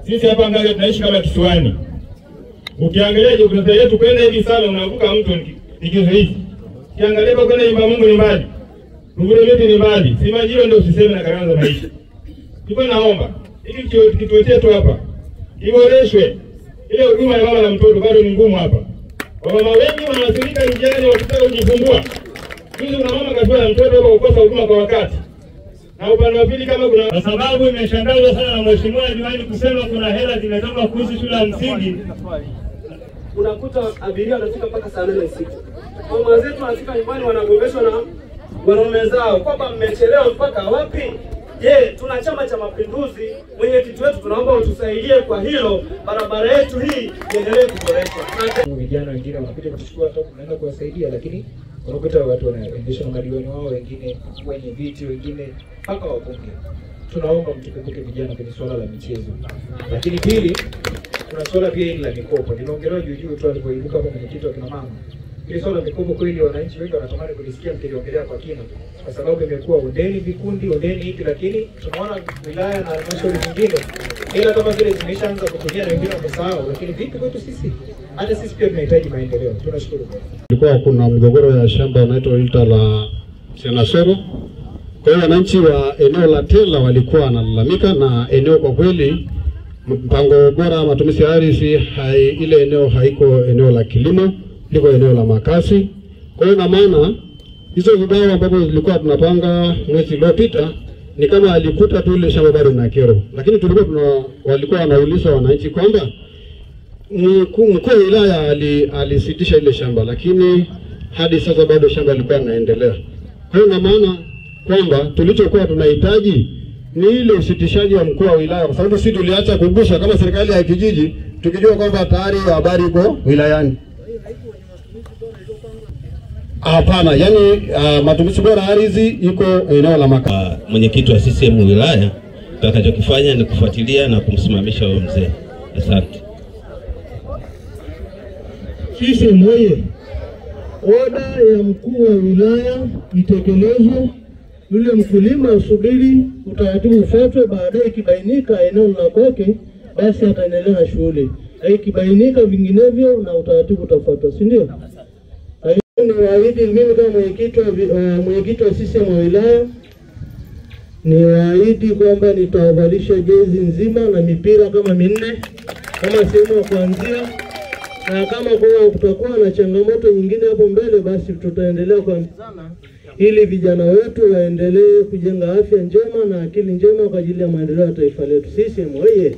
Sisi hapa Ngage tunaishi kama kisiwani. Ukiangalia jiografia yetu kwenda hivi sana unavuka mto ni kizuizi. Ukiangalia kwa kwenda nyumba Mungu ni mbali. Rugure miti ni mbali. Simanjiro ndio usiseme na gharama za maisha. Niko naomba hiki kituo chetu hapa iboreshwe. Ile huduma ya mama na mtoto bado ni ngumu hapa. Wamama wengi wanaathirika njiani wakitaka kujifungua. Juzi kuna mama kafua na mtoto hapa kukosa huduma kwa wakati. Na upande wa pili kama kuna, kwa sababu imeshangazwa sana na mheshimiwa diwani kusema kuna hela zimetoka kuhusu shule ya msingi. Unakuta abiria wanafika mpaka saa 8 usiku. Mama zetu wanafika nyumbani wanagombeshwa na wanaume zao kwamba mmechelewa mpaka wapi? Je, tuna Chama cha Mapinduzi, mwenyekiti wetu tunaomba utusaidie kwa hilo, barabara yetu hii iendelee kuboreshwa. Vijana wengine wanakuja kuchukua hata tunaenda kuwasaidia, lakini unakuta watu wanaendesha na madiwani wao, wengine wenye viti, wengine mpaka wabunge. Tunaomba mtukumbuke vijana kwenye swala la michezo. Lakini pili, kuna swala pia hili la mikopo. Niliongelewa juu juu tu alipoibuka hapo mwenyekiti wa kina mama. Ile swala la mikopo kweli wananchi wengi wanatamani kulisikia mkiliongelea kwa kina, kwa sababu imekuwa ondeni vikundi, ondeni hiki, lakini tunaona wilaya na halmashauri nyingine ila kama vile zimeshaanza kutumia na wengine wamesahau. Lakini vipi kwetu sisi? Hata sisi pia tunahitaji maendeleo. Tunashukuru. Kulikuwa kuna mgogoro ya shamba unaitwa Ilta la Senasero. Kwa hiyo wananchi wa eneo la Tela walikuwa wanalalamika na eneo kwa kweli mpango bora matumizi ya ardhi ile eneo haiko eneo la kilimo, liko eneo la makazi. Kwa hiyo na maana hizo vibao ambavyo zilikuwa tunapanga mwezi uliopita ni kama alikuta tu ile shamba bado na kero. Lakini tulikuwa walikuwa wanauliza wananchi kwamba mkuu wa wilaya alisitisha ile shamba, lakini hadi sasa bado shamba lilikuwa linaendelea. Kwa hiyo na maana kwamba tulichokuwa tunahitaji ni ile usitishaji wa mkuu wa wilaya, kwa sababu sisi tuliacha kugusa kama serikali ya kijiji tukijua kwamba tayari habari iko wilayani. Hapana, yani matumizi bora ardhi iko eneo la makazi. Mwenyekiti wa CCM wilaya tutakachokifanya ni kufuatilia na kumsimamisha huyo mzee. Asante. CCM oye! Oda ya mkuu wa wilaya itekelezwe. Yule mkulima usubiri utaratibu ufuatwe, baadaye ikibainika eneo la kwake basi ataendelea na shughuli. Ikibainika vinginevyo na utaratibu utafuatwa, si ndio? Niwaahidi mimi kama mwenyekiti wa CCM wa wilaya, niwaahidi kwamba nitawavalisha jezi nzima na mipira kama 4 kama sehemu ya kuanzia, na kama kutakuwa na changamoto nyingine hapo mbele basi tutaendelea kuambizana ili vijana wetu waendelee kujenga afya njema na akili njema kwa ajili ya maendeleo ya taifa letu. CCM oye!